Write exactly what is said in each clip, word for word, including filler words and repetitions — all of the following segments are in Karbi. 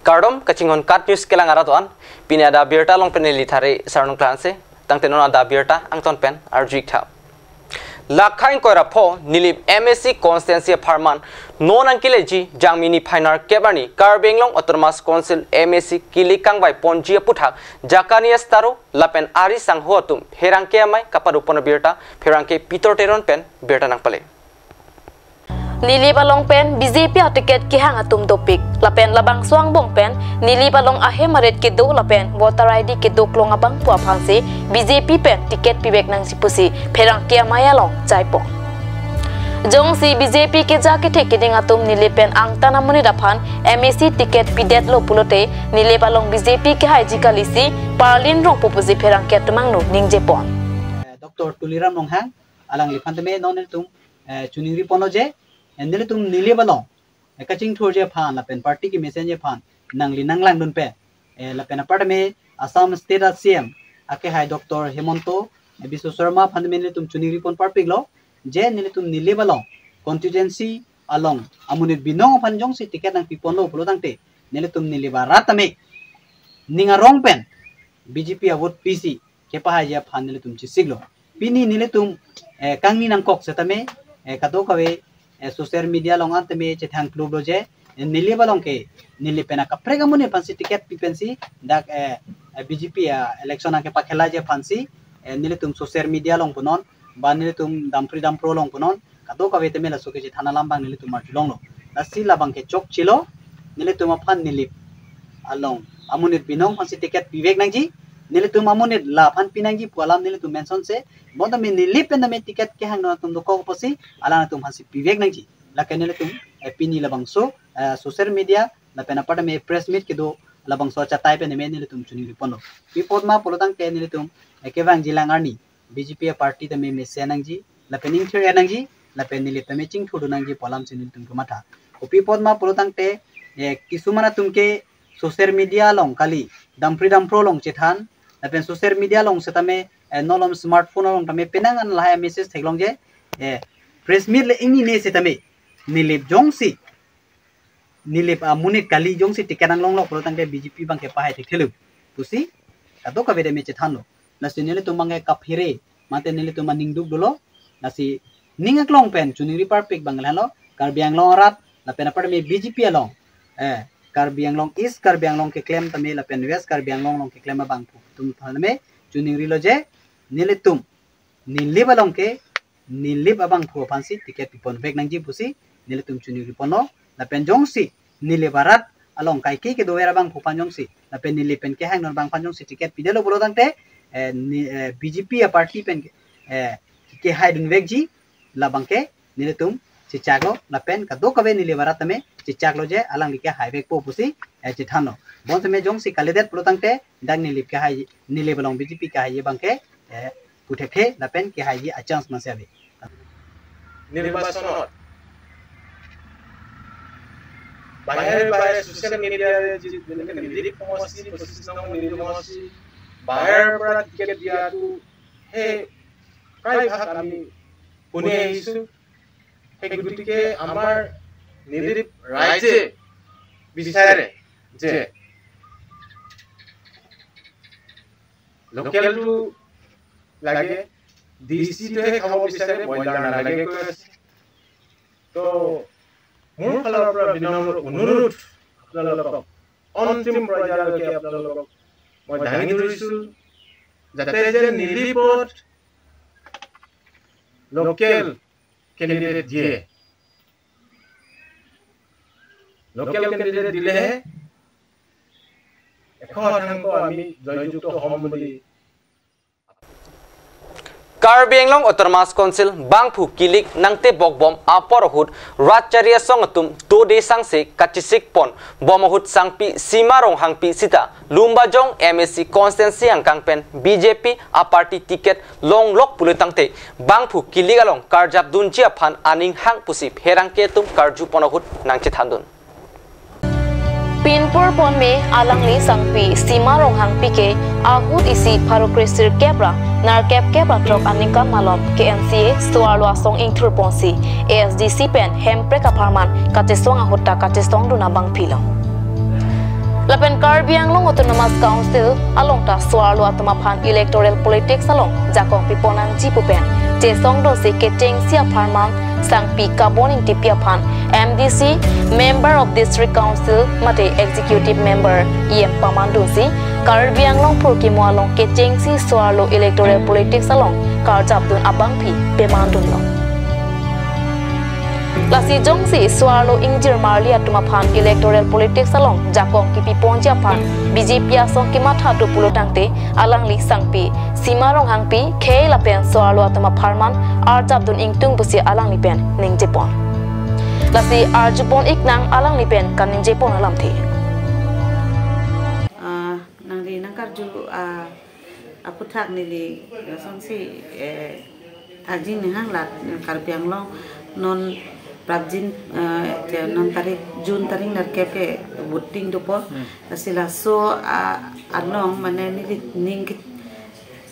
Kardom, kachinghon KAT News kelang arat an, pini adap abirta along pen neli Thare Sarnung klanse, tangte non adap abirta angton pen arju-ik tha. Lakha ingkoi ra pho Nilip M A C constituency apharman non nangkeleji Jangmi niphai nerkep arni Karbi Anglong Autonomous Council M A C kilik kangvai ponji aputhak Zacharias Taro lapen ari sangho atum pherangke amei kapado pon abirta pherangke Peter Teron pen birta nangpale. Nilip along pen B J P aticket kehang atum dopik. Lapen labangso angbong pen Nilip along ahem arit kedo lapen voter I D kedoklong abangphu aphansi B J P pen ticket pivek nangji pusi pherangke amei along jaipon. Jongsi B J P keja kethe keding atum Nilip pen angtan amonit aphan M A C ticket pidetlo pulote Nilip along B J P kehaiji kalisi parlin rongpo pusi pherangke atum angno ningjepon. Doctor Tuliram Ronghang alangliphan tame non nelitum eh, choningri ponlo je, eh, nelitum Nilip along, eh, kachingthurji aphan lapen party kemesenji aphan nangli nanglangdun pen, eh, lapen apar tame Assam State a C M akehai Doctor Himanta, eh, Biswa Sarma aphan tame nelitum choningri pon parpiklo je nelitum Nilip along constituency along amonit binong aphan jongsi ticket nangpiponlo pulo tangte nelitum Nilip arat tame ning arong pen B J P avote pisi kepahaiji aphan nelitum chesiklo. Pini nelitum, eh, kangni nangkok setame, eh, kadokave, eh, social media along an tame chethang klublo je, eh, Nilip along ke, Nilip pen akaprek amonit aphansi ticket pi pensi, dak, eh, eh, B J P, ah, election angke pakhelaiji aphansi, eh, nelitum social media along punon, ba nelitum dampri dampro along punon, kadokave tame laso kechethan alam abang nelitum arjulonglo. Lasi labang ke chokchelo, nelitum aphan Nilip along amonit binong aphansi ticket pivek nangji, nelitum amonit la aphan pinangji pu alam nelitum mention se, bonta me Nilip pen tame ticket kehang atum dokok apotsi alangtum aphansi pivek nangji. Lake nelitum, eh, pini labangso, eh, social media lapen apar tame press meet kedo labangso achatai pen tame nelitum choningri ponlo. Pi apot ma pulo tangte nelitum, eh, kevangji lang arni B J P a party tame mesen nangji, lapen ingthir nangji, lapen Nilip tame chingthurdun nangji pu alamsi nelitum kematha. Kopi apot ma pulo tangte, eh, kisuman atum ke social media along kali, dampri dampro along chethan, lapen social media along setame, eh, nolom smartphone along tame penang an lahai message theklong je, eh, press meet le ingnine setame, Nilip jongsi, Nilip amonit kali jongsi ticket nanglonglo pulo tangte B J P abang kepahai thekthelo pusi kadokave tame chethanlo. Lasi nelitum abang ke kaphere, mate nelitum aning duk dolo. Lasi ning aklong pen choningri parpik abang lahenlo, Karbi Anglong arat lapen apar tame B J P along, eh, Karbi Anglong East Karbi Anglong keklem tame lapen West Karbi Anglong along keklem abangphu atum tame choningrilo je nelitum Nilip along ke Nilip abangphu aphansi ticket piponvek nangji pusi nelitum choningri ponlo. Lapen jongsi Nilip arat along kaike kedover abangphu aphan jongsi, lapen Nilip pen kehangdun abang aphan jongsi ticket pidetlo pulo tangte, eh, ni, eh, B J P a party pen, eh, kehaidunvekji labang ke nelitum chechaklo, lapen kadokave Nilip arat tame chechaklo je alangli kehaivekpo pusi, eh, chethanlo. Bonta me jongsi kalidet pulo tangte dak Nilip kehai, Nilip along B J P kehaiji abang ke, eh, puthekthe lapen kehaiji a-chance masi ave. নিৰ্বাচনত বাহিৰে বাহিৰে ছ'চিয়েল মিডিয়াৰে যি যেনেকে নিৰিপ সমষ্টি, পঁচিছ নং নিৰিপ সমষ্টি বাহিৰৰ পৰা টিকেট দিয়াটো সেই প্ৰায়ভাগ আমি শুনি আহিছোঁ। সেই গতিকে আমাৰ নিৰিপ ৰাইজে বিচাৰে যে লোকেলটো লাগে, দেশীটোহে খাব বিচাৰে, ব্ৰইলাৰ নালাগে কৈ আছে। তো মোৰ ফালৰ পৰা বিনম্ৰ অনুৰোধ আপোনালোকক, অন্তিম পৰ্যায়লৈকে আপোনালোকক মই দাঙি ধৰিছোঁ, যাতে যে নিৰিপত লোকেল কেণ্ডিডেট দিয়ে। লোকেল কেণ্ডিডেট দিলেহে এশ শতাংশ আমি জয়যুক্ত হ'ম বুলি Karbi Anglong Autonomous Council bangphu kilik nangtebok bom apor ahut rat chari asong atum dode sangse kachesik pon bom ahut sangpi Sima Ronghangpi sita Lumbajong M A C constituency angkang pen B J P a party ticket longlok pulo tangte bangphu kilik along karjap dunji aphan aning hang pusi pherangke atum karju pon ahut nangchethandun. Pinpur ponme alangli sangpi Sima Ronghangpi ke ahut isi pharo kresir kep ra nerkep kep ra throk aningkan malom K N C A so-arlo asong ingthur ponsi A S D C pen Hemprek apharman kachesong ahut ta kachesongdun abang philo. Lapen Karbi Anglong Autonomous Council along ta so-arlo atum aphan electoral politics along jakong pipon nangji pu pen chesong dosi kechengsi apharman Sangpi Kabon Ingtipi aphan M D C, Member of District Council mate Executive Member E M pamandunsi Karbi Anglong phurkimo along kechengsi so-arlo electoral politics along karjapdun abangpi pemandunlo. Lasi jongsi so-arlo ingjir marli atum aphan electoral politics along jakong kipiponji aphan B J P asong kematha do pulo tangte alangli Sangpi Sima Ronghangpi khei lapen so-arlo atum apharman arjapdun ingtung pusi alangli pen ningjepon. Lasi arjupon iknang alangli pen kaningjepon alamthe. Ah, nangli nangkarju, ah, aputhak neli, eh, songsi, eh, thakji ninghang la, eh, Karbi Anglong non prapjin, eh, je non tarik, June tarik nerkep ke voting dopo. Hmm. Lasi laso, ah, along mane neli ning ke-,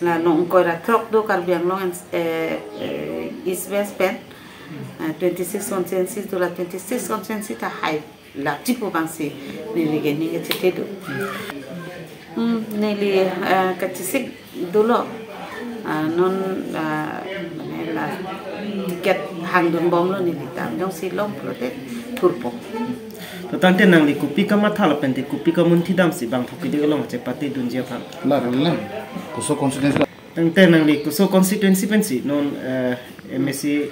la nong koi ra throk do Karbi Anglong and, eh, eh, East West pen. Eh, twenty-six constituency do la twenty-six constituency ta hai lakji pu abangsi neli ke ning kechethe do. Hmm, neli, eh, kachesik dolo. Ah, non, ah, mane la ticket hangdun bomlo neli ta. Jongsi long pulote thurpo. To tangte nangli kopi kamatha lapen te kopi kamunthi damsi bang thokili along chepatedunji aphan? La, la, la. Koso constituency la. Tangte nangli koso constituency pensi non, eh, M A C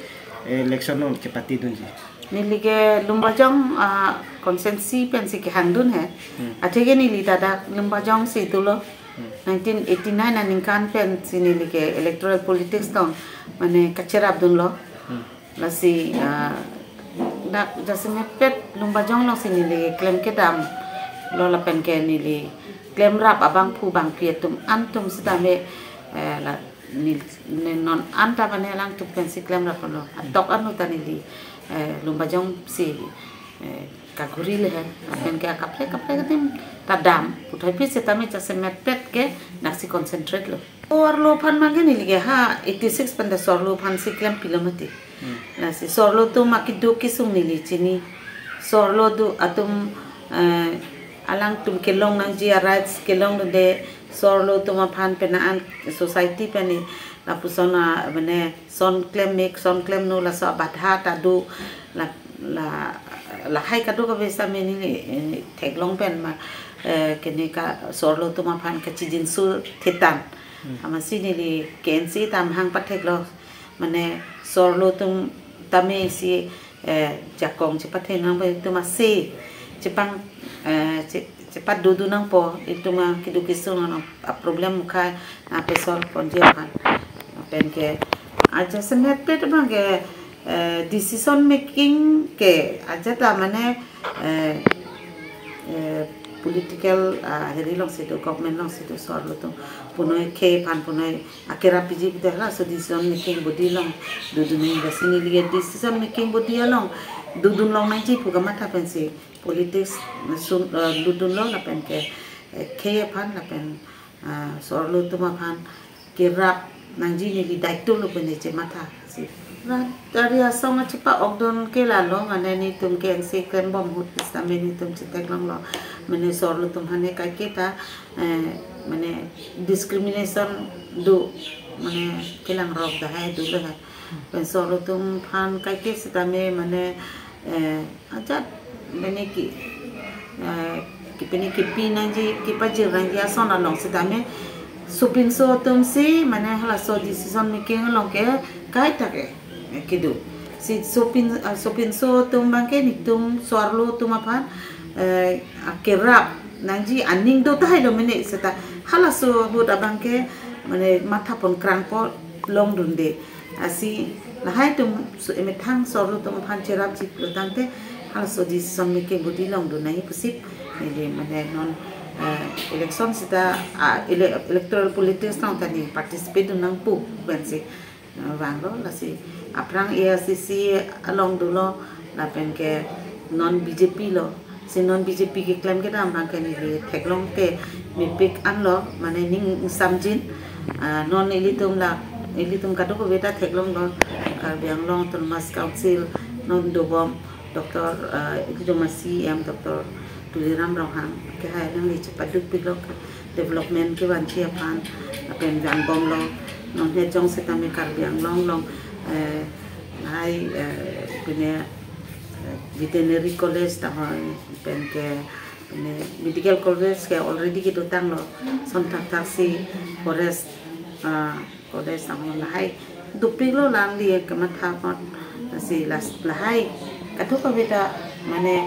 election non chepatedunji? Neli ke Lumbajong, ah, constituency pensi kehangdun he. Hmm. Atheke neli ta dak Lumbajong si dolo. Hmm. Nineteen eighty-nine aningkan pensi neli ke electoral politics tong mane kacherapdunlo. Hmm. Lasi, ah, dak jasemet pet Lumbajong alongsi neli klem kedamlo lapen ke neli klemrap abangphu bangpi atum antum sitame, eh, la neli, ne non anta mane alangtum pensi klemraplo. Atok anu ta neli, eh, Lumbajong si, eh, kaguri le he. Lapen ke kaprek kaprek adim ta dam. Puthot pi sitame jasemet pet ke naksi concentrate lo. So-arlo aphan mangke neli ke ha eighty-six pen ta so-arlo aphansi klempilo mati. Hmm. Lasi so-arlo atum akeduk kesung neli chini. So-arlo do atum, eh, alangtum kelong nangji a-rights kelongdunde so-arlo atum aphan penang an society pen ni lapuson a mane son klem mek, son klem no laso abadha ta do la, la, lahai kadokave sitame neli, eh, theklong pen ma, eh, kene ka so-arlo atum aphan kachijinso thetan. Hmm. Amatsi neli K N C ta amahang patheklo. Mane so-arlo atum tame si, eh, jakong chepathe nang bai atum ase chepang, eh, che-, chepadu du nangpo itum akeduk kesung ano a-problem mukha na pesol ponji aphan. Pen ke ajasemet pet abang ke, eh, decision making ke ajat ta mane, eh, eh, political, ah, heri alongsi do, government alongsi do so-arlo atum punoi khei aphan punoi akerap piji pute halaso decision making body along dodun nangji, lasi neli ke decision making body along dodun long nangji pu kamatha pensi politics sun, eh, dodunlo lapen ke, eh, khei aphan lapen, ah, so-arlo atum aphan kerap nangji neli daitwlo pu neli chematha si. Ra, dari asong chepa-okdun ke lalo, mane netum K N C klembom ahut sitame netum chetheklonglo. Mane so-arlo atum aphan ke kaike ta, eh, mane discrimination do, mane kelang rok dahai dolo he. Pen so-arlo atum aphan kaike sitame mane, eh, ajat mane ki, eh, kepini kepi nangji, kepajir nangji ason along sitame sopinso atum si mane halaso decision making along ke kaita ke kedo. Si sopin, ah, sopinso atum abang ke netum so-arlo atum aphan, eh, akerap nangji aning do tahai lo mene seta halaso ahut abang ke mane matha pon krangpo longdunde. Lasi lahai atum so emethang so-arlo atum aphan cherapji pulo tangte halaso decision making body along dun nangji pusi neli mane non, eh, election seta, ah, ele-, electoral politics along ta neli participate dun nang pu pensi, eh, vanglo. Lasi aphrang A I C C along dolo lapen ke non B J P lo. Si non B J P keklem kedam abang ke neli theklong ke mepik anlo, mane ning ingsamjin. Ah, non ilitum la, ilitum kadokave ta theklonglo, Karbi Anglong Autonomous Council non dobom Doctor, ah, ilitum a-C E M Doctor Tuliram Ronghang ke hai nangli chepaduk pilok development kevanji aphan lapen vanbomlo. Non he jongsi tame Karbi Anglong along, eh, hai, eh, pine, eh, veterinary college tahai pen ke pine medical college ke already kedotanglo. Son thakthak si forest, ah, college tahai lahai dopiklo, alangli kematha apot si las lahai kadokave ta mane,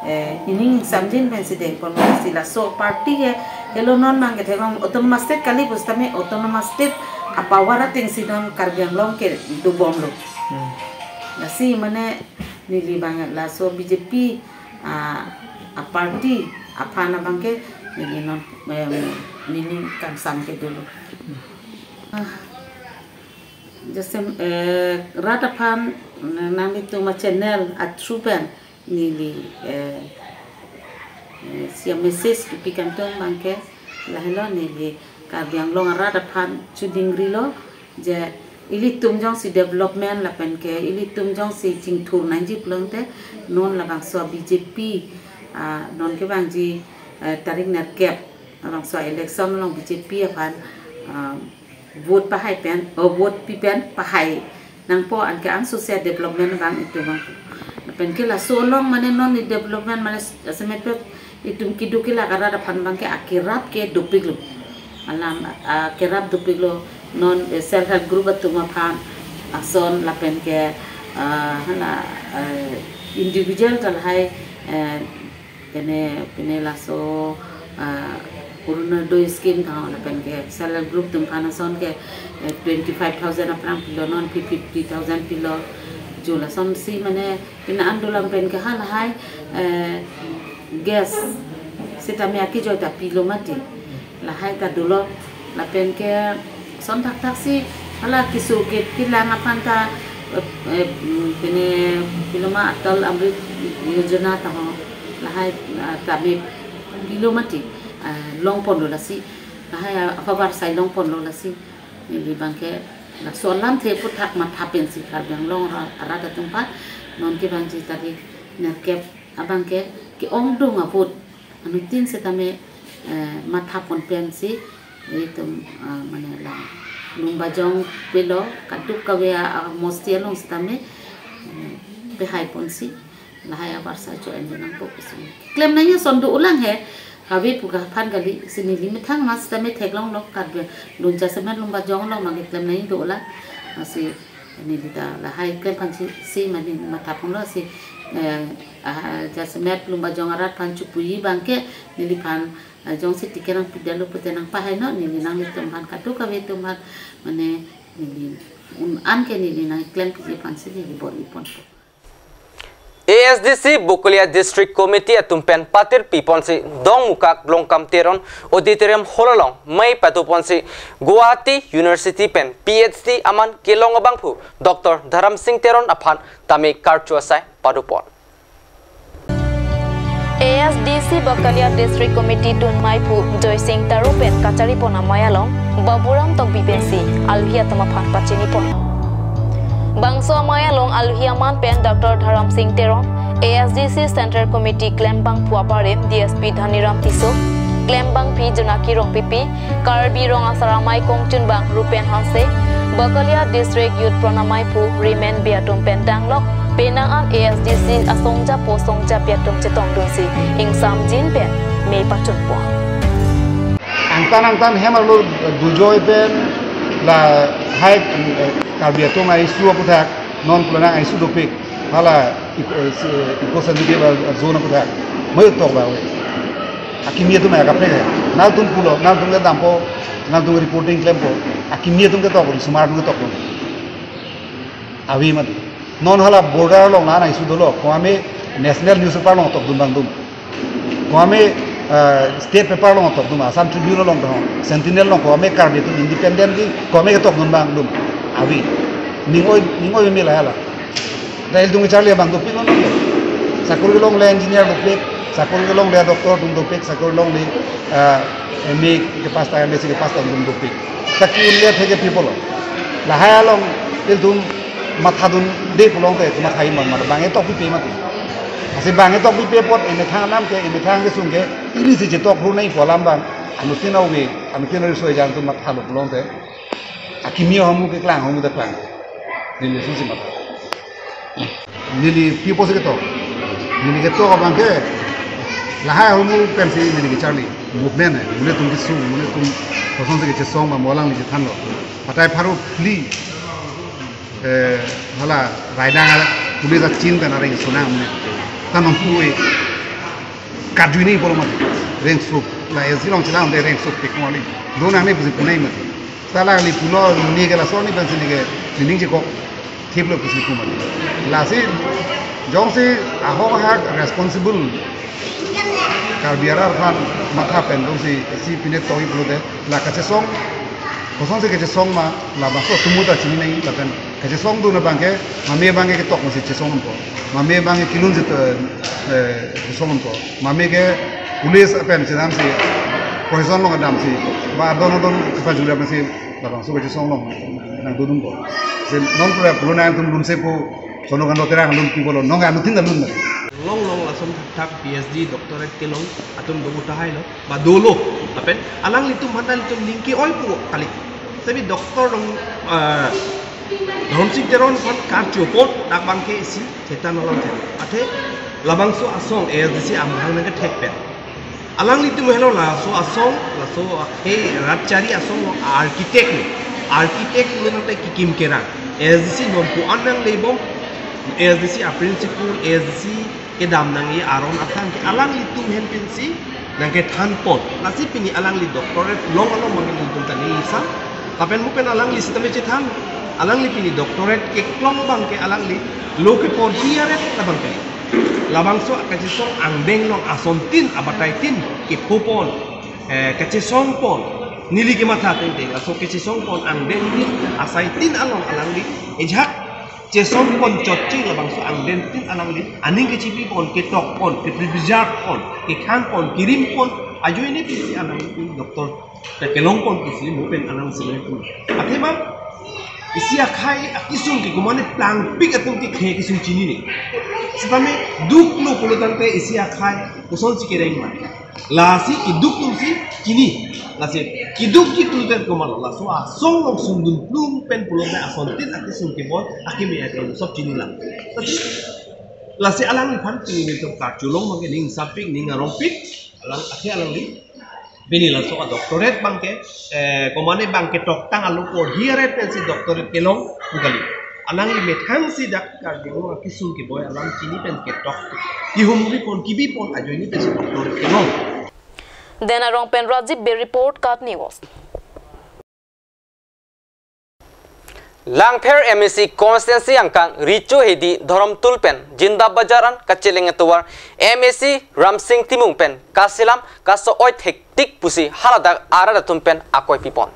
eh, ining samjin pensi dengpon si laso party ke helo, non mang ketheklong autonomous state kali pusitame autonomous state apower ateng si non Karbi Anglong ke dobomlo. Hmm. Lasi mane neli abang laso B J P, ah, aparty aphan abang ke neli non, em, neli kangsam ke dolo. Ah, jasemet, eh, rat aphan nanglitum a-channel a-through pen neli, eh, eh, isi a-message kepi kangtung abang ke lahelo, neli Karbi Anglong arat aphan chudingrilo je ilitum jongsi development lapen ke ilitum jongsi chingthur nangji pulote non labangso B J P, ah, non kevangji, eh, tarik nerkep labangso election along B J P aphan, ah, vote pahai pen, oh, vote pi pen pahai nangpo, anke ansose development abang itum abang. Lapen ke laso along mane non ni development mane jasemet itum keduk kelak arat aphan abang ke akerap ke dopiklo. Alam, ah, akerap dopiklo, non, eh, self help group atum aphan ason lapen ke, ah, hala, eh, individual ta lahai, eh, pine, pine laso, ah, Orunodoi scheme tahai lapen ke self help group atum aphan ason ke, eh, twenty five thousand aphrang pilo, non fifty thousand pilo. Jo lasonsi mane pine andulang pen ke halahai, eh, gas sitame akejoi ta pilo mati. Lahai ta dolo lapen ke son thakthak si hala keso ke kelang aphan ta, eh, eh, pine piloma Atal Amrit Yojana tahai lahai, ah, tame pilo mati, ah, longponlo lasi. Lahai, ah, apavar sai longponlo lasi. Neli abang ke laso alamthe aphuthak matha pensi Karbi Anglong ra-, arat atum aphan non kevangji tarik nerkep abang ke ke-ongdung a-vote anuttin sitame, eh, mathapon pensi itum, ah, mane la Lumbajong pilo kadokave a-, amosti along sitame, eh, pehaiponsi lahai abar sa cho enjenang po pusung. Klem nangji ason do-olang he. Kave pu aphan kali, si neli methang mas sitame theklonglo, Karbi Anglong jasemet Lumbajong along mang keklem nangji do-olang. Lasi neli ta lahai klem aphansi, si mane mathaponlo si, eh, ah, jasemet Lumbajong arat aphan chepuji abang ke neliphan, ah, jongsi ticket nangpidetlo pute nangpahaino, neli nanglitum aphan kadokave atum aphan mane neli un-an ke neli nangklem piji aphansi neli bor-iponpo. A S D C Bokolia District Committee atum pen patir piponsi Dongmukak Longkam Teron Auditorium Hall along mei patuponsi Guwahati University pen P H D aman kelong abangphu Doctor Dharam Singh Teron aphan tame karcho asai padopon. A S D C Bokolia District Committee atum meiphu Joysing Taro pen kacharipon amei along Baburam Tokbi pensi aluhi atum aphan pachinipon. Bangso amei along aluhi aman pen Doctor Dharam Singh Teron, A S D C Central Committee klembangphu abarim D S P Dhaniram Tisso, klembangpi Jonaki Rongpipi, Karbi Rong Asar Amei kongchunbang Rupen Hanse, Bokolia District Youth Front ameiphu Rimen Bey atum pen danglok penang an A S D C asongjapo songjapi atum chetongdunsi ingsamjin pen mei pachunpo. Angtan angtan hem arlo dujoi pen lahai, eh, Karbi atum a-issue aphuthak, non pulang a-issue dopik, hala eco, eh, si, eco sensitive zone aphuthak mei tok ba. Akimi atum ya kaprek hai. Nangtum pulo, nangtum ke dampo, nangtum reporting klempo. Akimi atum ke tok, sumar atum ke tok. Ave mati. Non hala border along la-an a-issue dolo, komat national newspaper along tokdun abang dum. Komat, eh, state paper along tokdun, Assam Tribune along tong, Sentinel along, komat Karbi atum independently komat ketokdun abang dum. Ave. Ning oi, ning oi mela hala. Dak ilitum kacharli abang dopik non. Sakori kelongle engineer dopik, sakori kelongle doctor atum dopik, sakori kelongle, ah, M A kepass ta, M S C kepass ta atum dopik. Lake only atheke people. Lahai along ilitum mathadunde pulote, mathai man man bang etok pipe mati. Lasi bang ketok pipe apot emethang alam ke, emethang kesung ke, ili si chetok ru nangji pu alam abang, anuttin ave, anuttin ariso ejang atum mathalo pulote, akimi ahormu keklang, ahormu ta klang. Neli lason si matha. Neli pi apotsi ketok. Neli ketok abang ke, lahai ahormu pensi neli kecharli. Movement hai. Monit atum kesung, monit atum kosonsi kechesong ma mo alangli chethanlo. Patai pharo phli, eh, hala raidang hala police achin pen areng sunang monit. Tanam pui. Karju nangji pulo mati. Reng sup. La S D along chelang de reng sup pik mali. Donang ne pusi pu nangji mati. Sala li pulo ni ke lason ni pensi ni ke nining chekok thiplo pusi pu mati. Lasi jongsi ahok ahak responsible Karbi arat aphan matha pen jongsi isi pine tokji pulote la kachesong, kosonsi kachesong ma, labangso atum ta chini nangji lapen kachesongdun abang ke, mame abang ke ketok masi chesong po, mame abang ke kelun si, eh, eh, chesong po, mame ke police pen si damsi, protection along damsi, ba adon adon kepajula pensi labangso kachesong along nangdodun po. Si non pura pulo nang atum lunse po, sono kan terang lun pi pulo, non anuttin ta lun. Long long lason thakthak P H D doctorate kelong atum do tahai lo, ba dolo, lapen alanglitum aphan ta ilitum ning ke-oi pu kali. Tapi doctor dong, eh, Dhoromsing Teron aphan karju apot dak abang ke isi chetan alam chetan. Athe labangso asong A S D C amahang nangkethek pen. Alanglitum helo laso asong, laso akhei rat chari asong lo architect lo. Architect lo nangte kikim kerang. A S D C non pu an nanglebom, A S D C a principal, A S D C kedam nangji aron athang ke alanglitum ahin pensi nangkethan pon. Lasi pini alangli doctorate long along abang ke ilitum ta ning isi. Lapen mo pen alangli sitame chethan. Alangli pini doctorate keklong abang ke alangli lo kepon hiyaret abang ke. Labangso kachesong angdeng along asontin abataitin kepho pon, eh, kachesong pon. Neli kematha tengteng laso kachesong pon angdengtin asaitin along alangli ejak chesong pon chotche labangso angdengtin alangli aning kechipi pon, ketok pon, ke-preserve pon, kekhang pon, kerim pon, ajoine pisi alangli doctor ta kelong pon pusi mo pen alang sila pon. Athema isi akhei akesung ke komane plangpik atum ke khei kesung chini ne. Sitame duklo pulo tangte isi akhei kosonsi kereng ma. Lasi keduk atumsi chini. Lasi kedukji atum pen komatlo, laso asong along sundun plung pen pulote asontin akesung keboi akimi aklong sob chini lang. Lasi, lasi alangliphan pini ilitum karjulong abang ke ning sapik ning arongpik alang akhe alangli pini laso a-doctorate abang ke, eh, komane abang ke toktang alo por hiyaret pensi doctorate kelong pu kali. Alangli methangsi dak Karbi Anglong akesung keboi alam chini pen ketok kihumri pon kibi pon ajoine pensi doctorate kelong. Dena Rong pen Rajiv Bey report, KAT News. Langpher M A C constituency angkang Richo Hedi Dhoromtul pen Jinda Bazar an kacheleng atovar M A C Ramsing Timung pen kaselam kaso-oi thektik pusi haladak arat atum pen akoi pipon.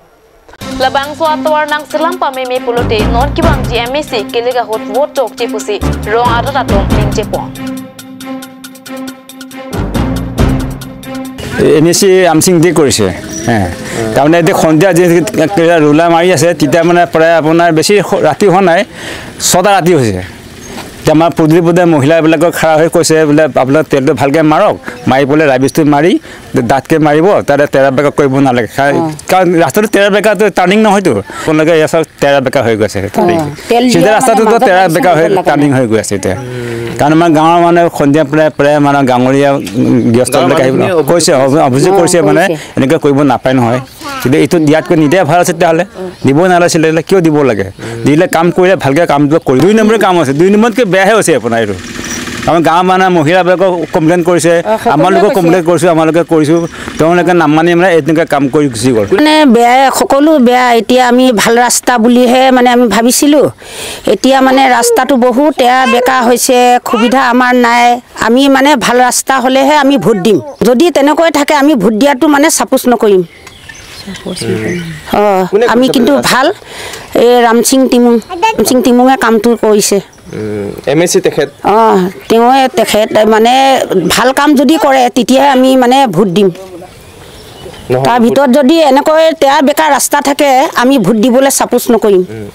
Labangso atovar nangselam pameme pulote non kevangji M A C kelek ahut vote chokche pusi rong arat atum ningje pon. M A C Ramsing দে কৰিছে। হে। তাৰমানে এতিয়া সন্ধিয়া যে কেইটা ৰুলা মাৰি আছে, তেতিয়া মানে প্ৰায় আপোনাৰ বেছি স-, ৰাতি হোৱা নাই, ছটা ৰাতি হৈছে। এতিয়া আমাৰ পদূলি পদূলি মহিলাবিলাকক খাৰা হৈ কৈছে বোলে, "আপোনালোকে তেলটো ভালকে মাৰক, মাৰি পেলাই ৰাবিজটো মাৰি ডাঠকে মাৰিব, তাতে তেৰা বেকা কৰিব নালাগে।" কা-, অ। কাৰণ ৰাস্তাটো তেৰা বেকাটো টাৰ্ণিং নহয়তো, আপোনালোকে এয়া চাওক, তেৰা বেকা হৈ গৈছে। অ, তেল চিধা দিয়া ৰাস্তাটোতো মানে মাজত তেৰা লাগি বেকা হৈ চাব লাগে টাৰ্ণিং নাই। হৈ গৈ আছে এতিয়া। কাৰণ আমাৰ গাঁৱৰ মানুহে সন্ধিয়া প্ৰায়, প্ৰায় মানে গাঁৱলীয়া, উম, গৃহস্থ গাঁৱৰ বিলাকে আহিব, মানুহখিনিয়ে অভিযোগ কৈছে, কৰিছে। অভি-, অভিযোগ অ, কৰিছে মানে, কৰিছে। এনেকে কৰিব নাপায় নহয়। কিন্তু এইটো দিয়াতকৈ নিদিয়া ভাল আছিল তেতিয়াহ'লে। দিব নালাগিছিলে, কিয় দিব লাগে? দিলে কাম কৰিলে ভালকে কামটো কৰি। দুই নম্বৰী কাম আছে, দুই নম্বৰতকৈ বেয়াহে হৈছে আপোনাৰ এইটো। আমাৰ গাঁৱৰ মানুহে মহিলাবিলাকক কমপ্লেইন কৰিছে, অ, সকলোৱে আমালোকেও কৈছে। কমপ্লেইন কৰিছোঁ, আমালোকে কৰিছোঁ। তেওঁলোকে নামানি মানে এনেকে কাম কৰি গুচি গ'ল। মানে বেয়া, সকলো বেয়া। এতিয়া আমি ভাল ৰাস্তা বুলিহে মানে আমি ভাবিছিলোঁ। এতিয়া মানে ৰাস্তাটো বহুত এয়া বেকা হৈছে, সুবিধা আমাৰ নাই। আমি মানে ভাল ৰাস্তা হ'লেহে আমি ভোট দিম। যদি তেনেকৈ থাকে আমি ভোট দিয়াটো মানে ছাপোজ নকৰিম। অ, কোনে আমি কৈছে কিন্তু বোলে? ভাল, এই ৰামসিং টিমুং, ৰামসিং টিমুঙে কামটো কৰিছে। উম, এম এ চি তেখেত? অ, তেওঁৱে তেখেত মানে ভাল কাম যদি কৰে তেতিয়াহে আমি মানে ভোট দিম। নহয়, তাৰ ভোট ভিতৰত যদি এনেকৈ তেয়া বেকা ৰাস্তা থাকে আমি ভোট দিবলৈ ছাপোজ নকৰিম। উম,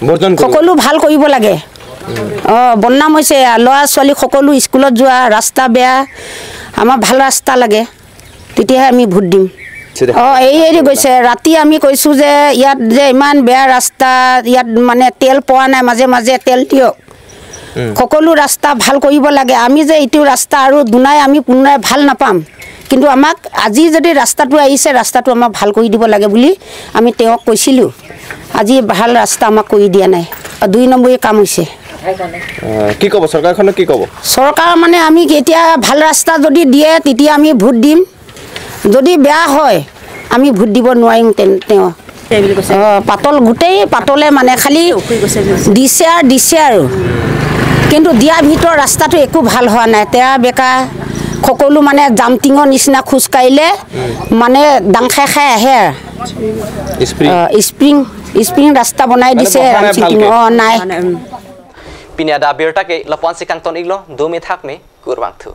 বৰ্জন কৰিব। সকলো ভাল কৰিব লাগে। অ, বদনাম হৈছে। ল'ৰা ছোৱালী সকলো স্কুলত যোৱা, ৰাস্তা বেয়া, আমাক ভাল ৰাস্তা লাগে, তেতিয়াহে আমি ভোট দিম। চিধা। অ, এই এৰি গৈছে। ৰাতি আমি কৈছো যে ইয়াত যে ইমান বেয়া ৰাস্তা, ইয়াত মানে তেল পোৱা নাই, মাজে মাজে তেল দিয়ক। উম। সকলো ৰাস্তা ভাল কৰিব লাগে। আমি যে এইটো ৰাস্তা আৰু দুনাই আমি পুনৰাই ভাল নাপাম, কিন্তু আমাক আজি যদি ৰাস্তাটো আহিছে, ৰাস্তাটো আমাক ভাল কৰি দিব লাগে বুলি আমি তেওঁক কৈছিলো। আজি ভাল ৰাস্তা আমাক কৰি দিয়া নাই। অ, দুই নম্বৰী কাম হৈছে। আহ, কি ক'ব চৰকাৰখনক, কি ক'ব? চৰকাৰ মানে আমি এতিয়া ভাল ৰাস্তা যদি দিয়ে, তেতিয়া আমি ভোট দিম। যদি বেয়া হয়, আমি ভোট দিব নোৱাৰিম তেন- তেওঁ। সেই বুলি কৈছে। অ, পাতল, গোটেই পাতলে মানে খালি উখৰি গৈছে বুলি কৈছে। দিছে আৰু দিছে আৰু, কিন্তু দিয়াৰ ভিতৰত ৰাস্তাটো একো ভাল হোৱা নাই। তেয়া বেকা সকলো মানে জামটিঙৰ নিচিনা খোজ কাঢ়িলে মানে দাং খাই খাই আহে আৰু। স্প্ৰিং। অ, স্প্ৰিং, স্প্ৰিং ৰাস্তা বনাই মানে দিছে বহা নাই ৰামচিং টিং। ভালকে? অ, নাই। মানে, উম। Pini adak abirta ke lapu-an si kangton-iklo, dome thakme, kurvangthu.